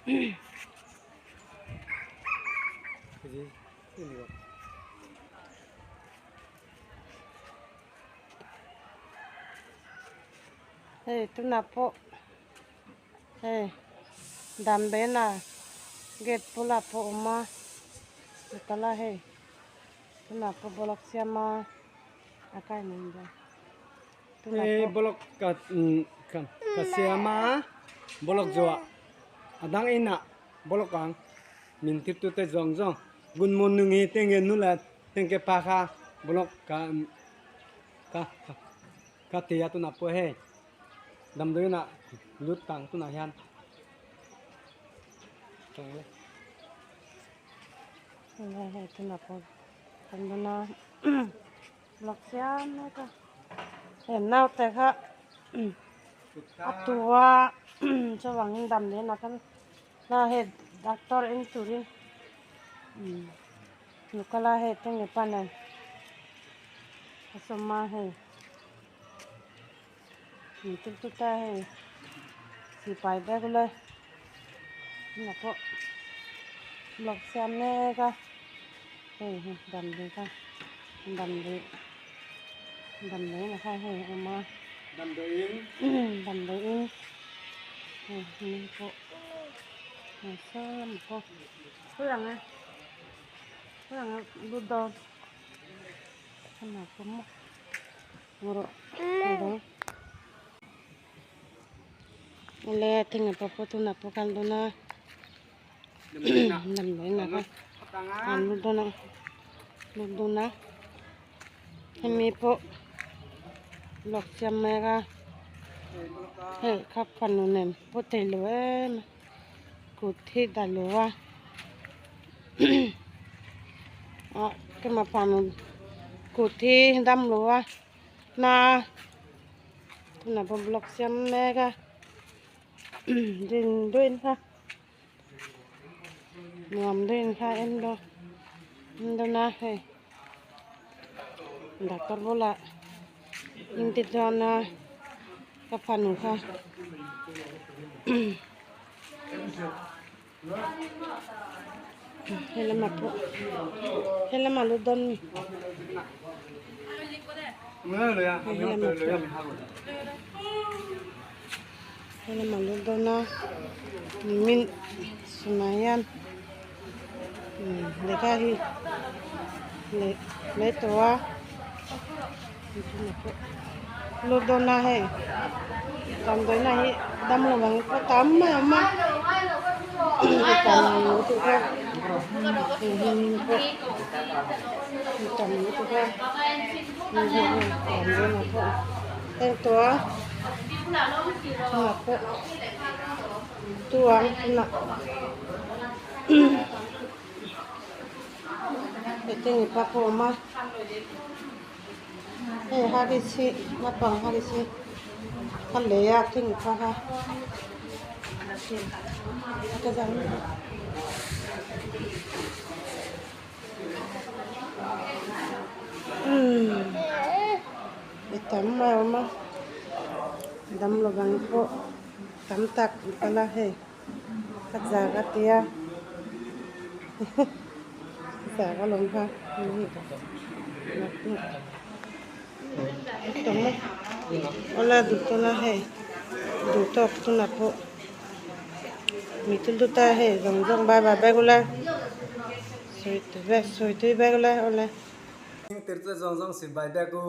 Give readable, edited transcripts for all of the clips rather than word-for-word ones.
Hei tunah pawh hei damdawiin ah gate bulah pawh a awm a tala hei tunah pawh block siam a a kai mai dawn tunah Hei pawh block ka ka siam a block zuah a dang inah block ang min tirtu te zawng zawng good morning hi te nge nu le tengke pa kha block ka ka ka ti a tunah pawh hei damdawiin ah lut tang tunah hian hei tunah pawh kan dawn a block siam mek a hei naute kha a tu a chuvangin damdawiin ah khan la hei doctor en turin lukala hei tenge pa nen a sawm a hei tute hei sipai bag le tunah pawh block siam mek a hei hi damdawi kha damdawi damdawi na kha hei a awm a damdawiin hei hming pawh hei saw lamah pawh khawi ang e khawi ang e lu dawn Awle thing a pawh tunah pawh kan dawn a damdawiin ah khan an lut dawn a lut dawn a hemi pawh lawk siam mek a hei kha fanu nen pawh theilo em a kut hi dah lo a ah kema fanu kut hi dam lo a na tunah pawh block siam mek a din duin kha nuam duin kha en dawn en dawn a hei doctor bulah inti chuan a ka fanu kha. Helamah pawh helamah lu dawn mi helamah pawh helamah lu dawn a nimin sunah hian lehkha hi leh mai tawh a lu dawn a hei damdawiina hi damlo ang pawh tam mai a awm a tam lutuk a hei hi hming pawh tam lutuk a damdawiina pawh heng tawh a tunah pawh tuang tunah heti mipa pawh a awm a. Hei hagis hi naupang hagis hi a lei a thing phak a umm mi tam mai a awm a damlo bang pawh tam tak an kal a hei ka zak a tia zak alawm kha awle duh tawh la hei duh tawk tunah pawh mi thil tu ta hei zawng zawng bye bye bag ula sawi tui vek sawi tui bag ula awle. Tirtu zawng zawng si bai bag u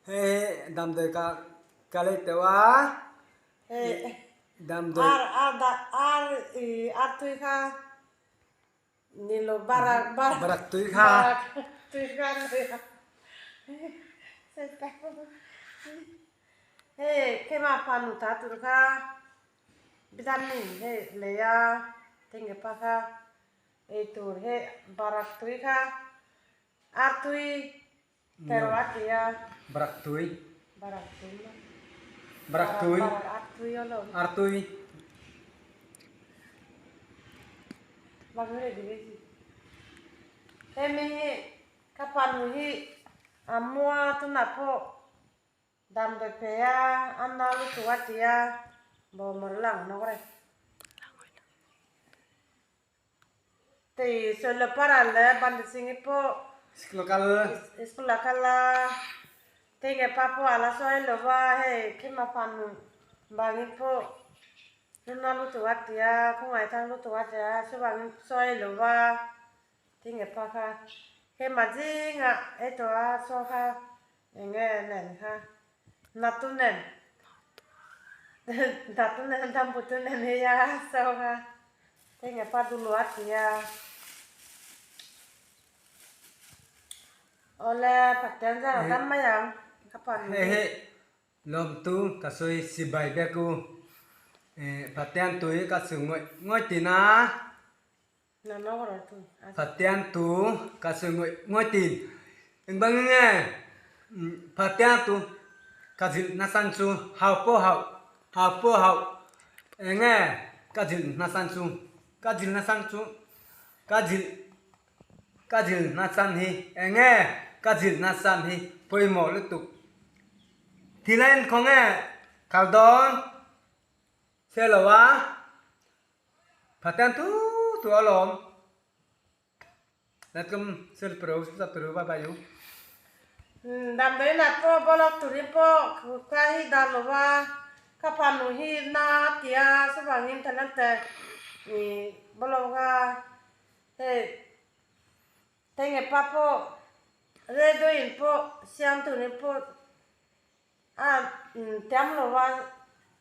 hei damdawi ka ka lei teuh a. Damdawi. Ar ar da ar i ar tui kha ni lo barak barak. Barak tui kha. Barak tui kha hei keimah fanu ta tur kha vitamin hei lei a tenge pa kha ei tur hei barak tui kha ar tui Pero a ti a. Barak tui. Barak tui maw. Barak tui. Barak ar tui alawm. Ar tui. Bak hre di si. Hemi hi ka fanu hi a mua tunah pawh damdawi pe a, a nau lutuk a ti a, bawmawr lang nawk reng. Tei Sawilopara leh Bandisinghi pawh School a kal. School a kal a, tei nge pa pawh a la sawi lo va, hei khima fanu vangin pawh nuna lutuk a ti a, khawngaih thang lutuk a ti a, chuvangin sawi lo va, tei nge pa kha hema zingah ei tawh a saw kha eng nge nen kha natu nen natu nen damputu nen hei a saw kha. Tenge pa dulu a ti a. Awle Pathian zar a dam mai ang ka pa nu Hei hi lawmtu ka sawi sibai bek u. Pathian tui ka su ngawih ngawih tin a. Pathian tu ka su ngawih ngawih tin. Engvang nge Pathian tu ka zilh nasan chu hau pawh hauh hau pawh hauh enge ka zilh nasan chu ka zilh nasan chu ka zilh ka zilh nasan hi enge ka zilh nasan hi pawimawh lutuk thil a en khawnge kal dawn che lo a Pathian tu tu alawm. Damdawiinah pawh bawlhhlawh turin pawh ka hi dan lo va, ka fanu hi na a ti a, chuvangin Thailand-te ih bawlhhlawh kha hei Tenge pa pawh radio-in pawh siam turin pawh A tiam lo a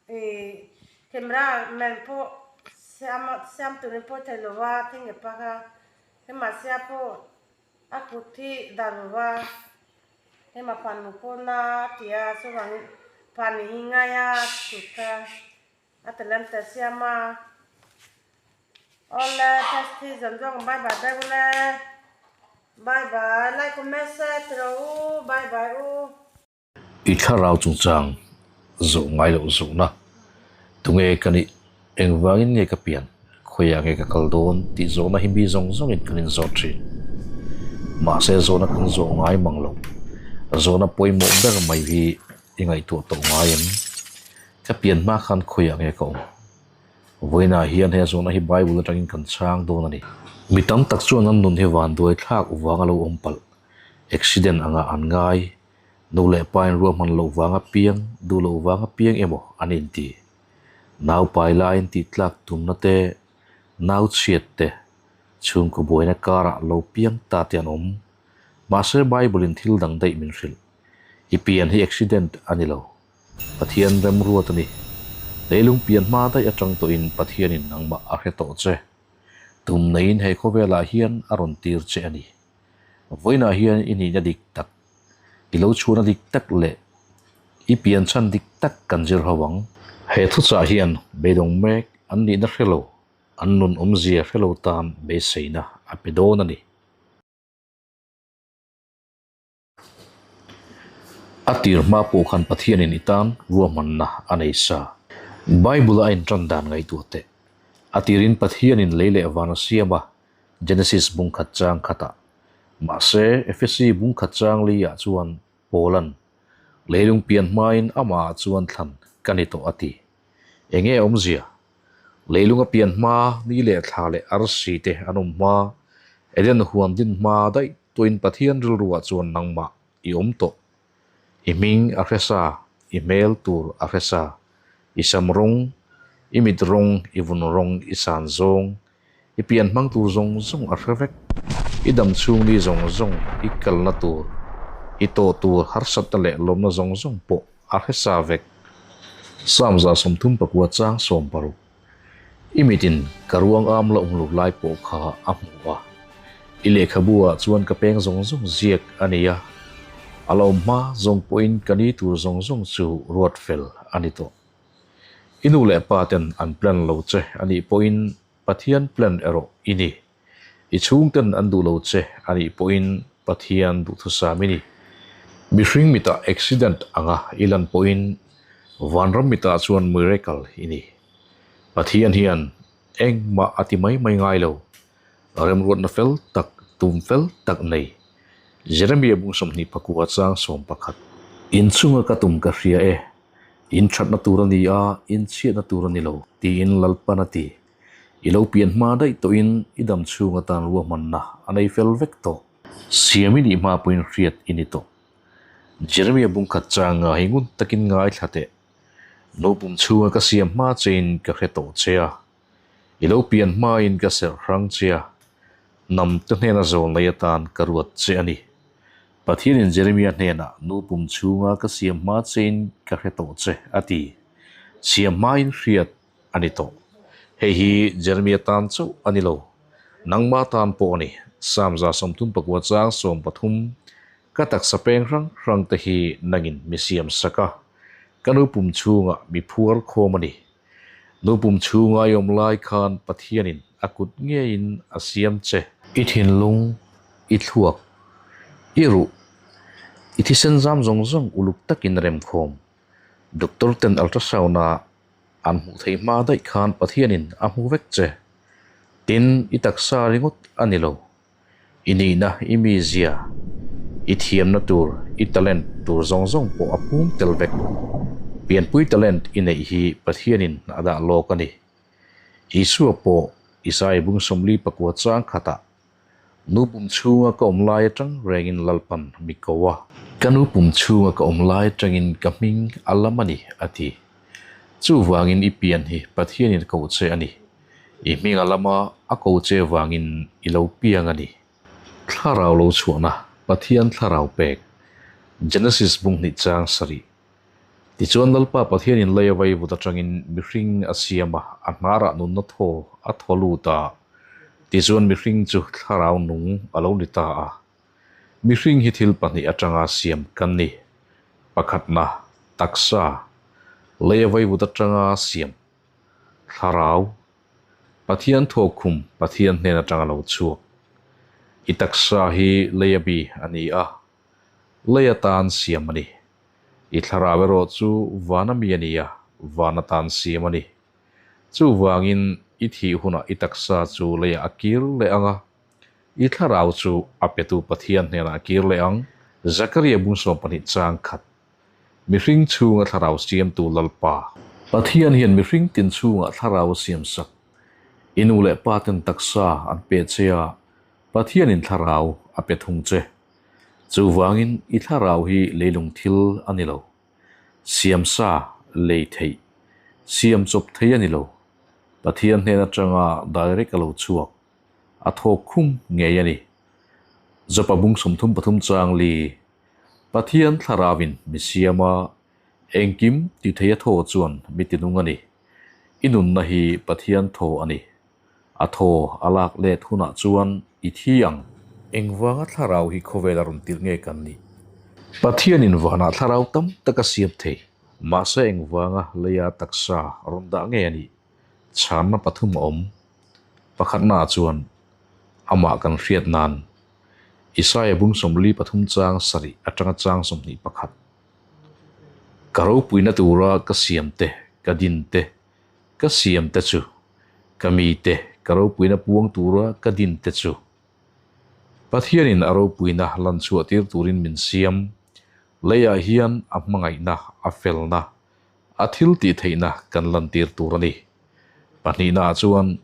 ih camera man pawh siam siam turin pawh thei lo a thing e pak a hema sia pawh a kut hi dah lo a hema fanu pawh na a ti a chuvangin fani hi ngai a kut kha a ti lem ta siam a awle test hi zawng zawng bye bye vek ule bye bye like comment share ti rawh u bye bye u. I thlarau chungchang zawh ngai loh zawhna, tunge ka nih, engvangin nge ka pian, khawiah nge ka kal dawn tih zawhna hi mi zawng zawngin kan inzawt thin. Mahse zawhna kan zawh ngai mang lo. Zawhna pawimawh ber mai hi i ngaihtuah tawh ngai em? Ka pian hma khan khawiah nge ka awm? Vawiinah hian he zawhna hi Bible atangin kan chhang dawn a ni. Mi tam tak chuan an nun hi vanduai thlak vang a lo awm palh, accident anga an ngai, Nu leh pa in ruahman loh vang a piang, duh loh vang a piang emaw an inti. Nau pai laiin tih tlak tumna te, nau chhiat te, chhungkaw buaina karah lo piang ta te an awm. Mahse Bible in thil dang daih min hrilh. I pian hi accident a ni lo. Pathian remruat a ni. Leilung pian hma daih atang tawhin Pathianin nangmah a hre tawh che. Tum neiin he khawvelah hian a rawn tir che a ni. Vawiinah hian i nihna dik tak, i lo chhuahna dik tak leh i pian chhan dik tak kan zir ho ang. He thuchah hian beidawng mek an nihna hre lo, an nun awmzia hre lo tan beiseina a pe dawn a ni. A tir hma pawh khan Pathianin i tan ruahmanna a nei sa. Bible-a a intan dan ngaihtuah teh. A tirin Pathianin lei leh van a siam a, Genesis bung khat chang khatah. Mahse, Efesi bung khat chang li-ah chuan Paula'n, Leilung pian hmain amahah chuan thlan ka ni tawh a ti. Enge awmzia? Leilung a pian hma ni leh thla leh arsi te an awm hma, Eden huan din hma daih Tuin Pathian rilruah chuan nangmah i awm tawh. I hming a hre sa, i hmel tur a hre sa, i sam rawng, i mit rawng, i vun rawng, i san zawng, i pian hmang tur zawng zawng a hre vek. I dam chhung ni zawng zawng, i kalna tur, i tawh tur harsatna leh lawmna zawng zawng pawh a hre sa vek. Psalm 34 chang 16. I mitin ka ruang am la awm lo lai pawh kha a hmu a, i lehkhabu ah chuan ka peng zawng zawng ziak a ni a, a lo awm hma zawng pawhin ka ni tur zawng zawng chu ruat fel a ni tawh. I nu leh pa ten an plan lo che a nih pawhin Pathian plan erawh i ni. I chhungten an duh lo che a nih pawhin Pathian duhthusam i ni. Mihring mitah accident anga i lan pawhin vanram mitah chuan miracle i ni. Pathian hian engmah a ti mai mai ngai lo. Remruatna fel tak, tum fel tak nei. Jeremia bung 29 chang 11. Inchunga ka tum ka hria e, in thatna tur a ni a, in chhiatna tur a ni lo, tiin Lalpan a ti. I lo pian hma daih tawhin i dam chhung atan ruahmanna a nei fel vek tawh. Siam i nih hma pawhin hriat i ni tawh. Jeremia bungkhat chang nga hi ngun takin ngaithla teh. Nupum chhunga ka siam hma chein ka hre tawh che a. I lo pian hmain ka serh hrang che a, hnam te hnena zawl nei atan ka ruat che a ni. Pathianin Jeremia hnenah nupum chhunga ka siam hma chein ka hre tawh che a ti. Siam hmain hriat a ni tawh. Hei hi Jeremia tan chauh a ni lo, nangma tan pawh a ni. Samza 34 chang 13 Ka taksa peng hrang hrang te hi nangin mi siam sak a, ka nupum chhungah mi phuar khawm a ni. Nupum chhunga i awm lai khan Pathianin a kut ngeiin a siam che. I thinlung, i thluak, i ruh, i thisen zam zawng zawng uluk takin remkhawm. Doctor ten ultrasound a an hmuh theih hma daih khan Pathianin a hmu vek che. Tin, i taksa ringawt a ni lo. I nihna, i mizia, i thiamna tur, i talent tur zawng zawng pawh a pum tel vek. Pianpui talent i neih hi Pathianin a dah lawk a ni. Isua pawh Isai bung 49 chang khatah, Nu pum chhunga ka awm lai atang rengin Lalpan mi ko a. Ka nu pum chhunga ka awm lai atangin ka hming a lam a ni, a ti. Chuvangin i pian hi Pathianin a koh che a ni. I hming a lama a ko che vangin i lo piang a ni. Thlarau lo chhuahna, Pathian thlarau pek, Genesis bung hnih chang sarih. Tichuan Lalpa Pathianin lei a vai vut atangin mihring a siam a, a hnarah nunna thaw a thaw lut a. Tichuan mihring chu thlarau nung a lo ni ta a. Mihring hi thil pahnih atanga siam kan ni. Pakhatna, taksa, lei a vai vut atanga siam. Thlarau, Pathian thawkkhum Pathian hnen atanga lo chhuak. I taksa hi lei a bi a ni a, lei atan siam a ni. I thlarau erawh chu van a mi a ni a, van atan siam a ni. Chuvangin i thih hunah i taksa chu leiah a kir leh ang a, i thlarau chu a petu Pathian hnenah a kir leh ang. Zakaria bung 12 chang khat. Mihring chhunga thlarau siamtu Lalpa. Pathian hian mihring tin chhungah thlarau a siam sak. I nu leh pa ten taksa an pe che a, Pathianin thlarau a pe thung che. Chuvangin i thlarau hi leilung thil a ni lo. Siam sa lei theih, siam chawp thei a ni lo. Pathian hnen atanga direct a lo chhuak, a thawk khum ngei a ni. Jopa bung 33 chang li Pathian thlarauin mi siam a, engkim ti thei a thaw chuan mi ti nung a ni. I nunna hi Pathian thaw a ni. A thaw a lak let hunah chuan i thi ang. Engvanga thlarau hi khawvel a rawn tirh nge kan nih? Pathianin vanah thlarau tam tak a siam thei. Mahse engvanga leia taksa rawn dah nge a nih? Chhanna pathum a awm. Pakhatnaah chuan amah kan hriat nan Isaia bung 43 chang sarih atanga chang 21. Ka ropuina tura ka siam te, ka din te, ka siam te chu, ka mi te, ka ropuina puang tura ka din te chu. Pathianin a ropuina lan chhuah tir turin min siam, leiah hian a hmangaihna, a felna, a thil tih theihna kan lan tir tur a ni. Pahnihnaah chuan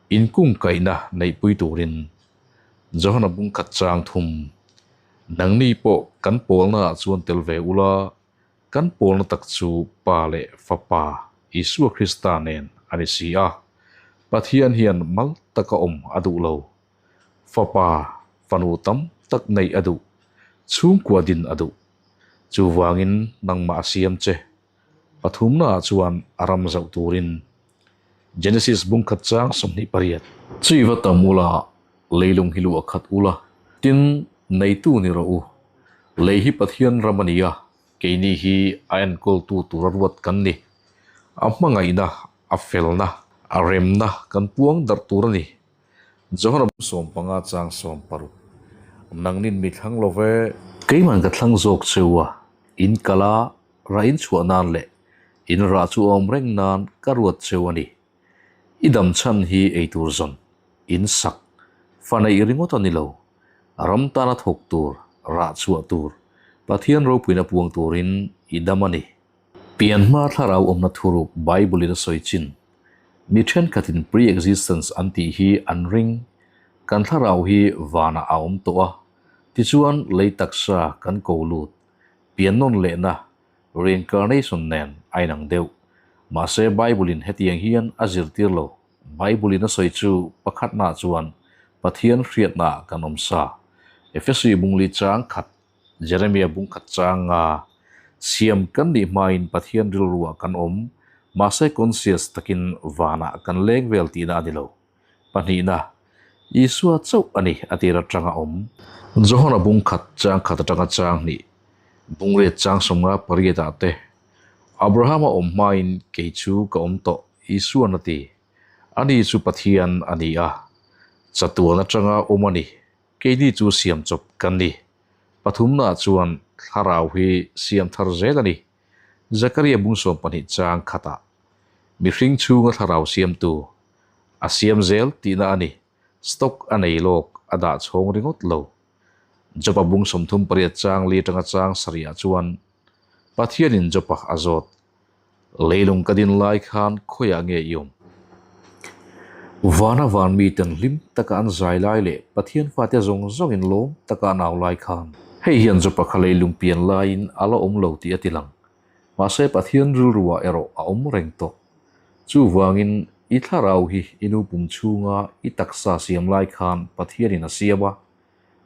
inkungkaihna neihpui turin Johana bung khat chang thum, Nangni pawh kan pawlnaah chuan tel ve ula, kan pawlna tak chu Pa leh Fapa Isua Krista nen a ni si a. Pathian hian mal taka awm a duh lo. Fapa, fanu tam tak neih a duh. Chhungkua din a duh. Chuvangin nangmah a siam che. Pathumnaah chuan a ram zauh turin Genesis bung khat chang 28. Chui va tam ula, leilung hi lu a khat ula, tin neitu ni rawh u. Lei hi Pathian ram a ni a, keini hi a enkawltu tura ruat kan ni. A hmangaihna, a felna, a remna kan puang darh tur a ni. Johana bung 15 chang 16. Nangnin mi thlang lo ve. Keiman ka thlang zawk cheu a, in kal a, rah in chhuah nan leh in rah chu a awm reng nan ka ruat cheu a ni. I dam chhan hi eitur zawn, in sak, fa neih ringawt a ni lo. Ram tana thawk tur, rah chhuah tur, Pathian ropuina puang turin i dam a ni. Pian hma thlarau awmna thuruk Bible-in a sawi chin. Mi thenkhatin pre-existence an tih hi an ring. Kan thlarau hi vanah a awm tawh a, tichuan lei taksa kan ko lut. Pian nawn lehna, reincarnation, nen a inang deuh. Mahse Bible-in hetiang hian a zirtir lo. Bible-in a sawi chu pakhatnaah chuan Pathian hriatnaah kan awm sa. Efesi bungli chang khat Jeremia bung khat changa siam kan nih hmain Pathian rilruah kan awm, mahse conscious takin vanah kan leng vel tihna a ni lo. Pahnihna, Isua chauh a ni a tir atanga awm. Johana bung khat chang khat atanga chang hnih, bung riat chang sawmnga pariatah te, Abrahama awm hmain kei chu ka awm tawh, Isuan a ti. Ani chu Pathian a ni a, chatuan atanga awm a ni. Keini chu siam chawp kan ni. Pathumnaah chuan thlarau hi siam thar zel a ni. Zakaria bungsawm pahnih chang khatah mihring chhunga thlarau siamtu a siam zel tihna a ni. Stock a nei lawk a dah chhawng ringawt lo. Job-a bung 38 chang li atanga chang sarihah chuan Pathianin Job-a a zawt. Leilung ka din lai khan khawiah nge i awm? Vana van miten hlim taka an zai lai leh Pathian fate zawng zawngin lawm taka an au lai khan. Hei hian Jopa kha leilung pian laiin a la awm lo tih a ti lang. Mahse Pathian rilruah erawh a awm reng tawh. Chuvangin i thlarau hi i nu pum chhunga i taksa siam lai khan Pathianin a siam a,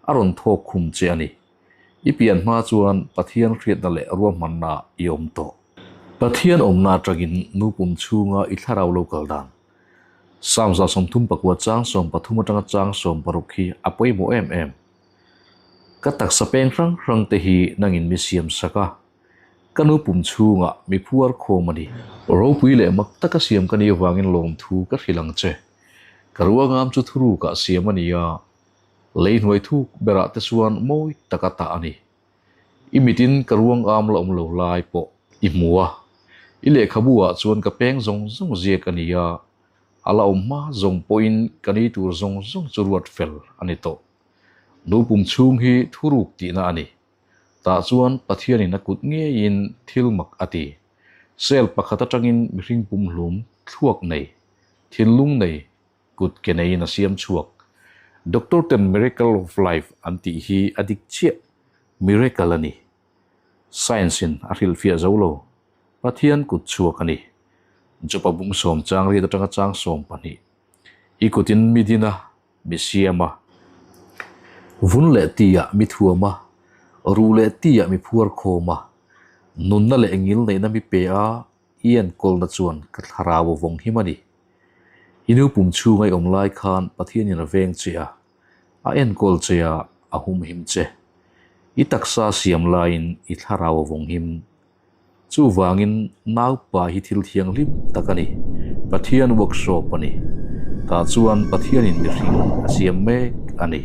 a rawn thawk khum che a ni. I pian hma chuan Pathian hriatna leh ruahmanna i awm tawh. Pathian awmna atangin nu pum chhunga i thlarau lo kal dan. Psalm 34 chang 13 atanga chang 16 hi a pawimawh em em. Ka taksa peng hrang hrang te hi nangin mi siam sak a, ka nu pum chhungah mi phuar khawm a ni. Ropui leh mak taka siam ka nih avangin lawmthu ka hrilh ang che. Ka ruangam chu thurukah siam a ni a, Lei hnuai thuk berah te chuan mawi taka tah a ni. I mitin ka ruang am la awm lo lai pawh i hmu a, i lehkhabu ah chuan ka peng zawng zawng ziak a ni a, a la awm hma zawng pawhin ka ni tur zawng zawng chu ruat fel a ni tawh. Nu pum chhung hi thuruk tihna a ni. Tah chuan Pathianin a kut ngeiin thil mak a ti. Cell pakhat atangin mihring pumhlum thluak nei, thinlung nei, Kut ke neiin a siam chhuak. Doctor ten miracle of life an tih hi a dik chiah. Miracle a ni. Science in a hrilhfiah zo lo. Pathian kut chhuak a ni. Job-a bung sawm chang riat atanga chang 12. I kutin mi din a, mi siam a. Vun leh ti ah mi thuam a, ruh leh ti ah mi phuar khawm a, nunna leh ngil neihna mi pe a, I enkawlna chuan ka thlarau a vawng him a ni. I nu pum chhunga i awm lai khan Pathianin a veng che a, a enkawl che a, a humhim che. I taksa siam laiin i thlarau a vawng him. Chuvangin naupa hi thil thianghlim tak a ni, Pathian workshop a ni. Tah chuan Pathianin mihring a siam mek a ni.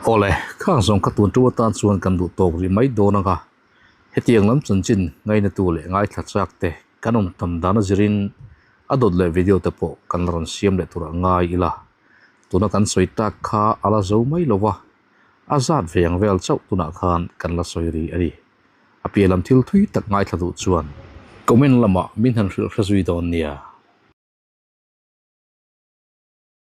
Awle, khang zawng kha tun ṭu atan chuan kan duh tawk rih mai dawn ang a. Hetiang lam chanchin ngainatu leh ngaithla chak te kan awm tam dan a zirin a dawt leh video te pawh kan la rawn siam leh tur a ngai ila. Tuna kan sawi tak kha a la zo mai lo va, a zat ve ang vel chauh tunah khan kan la sawi ri a ni. A piah lam thil thui tak ngaithla duh chuan comment lamah min han hrilh hre zui dawn nia.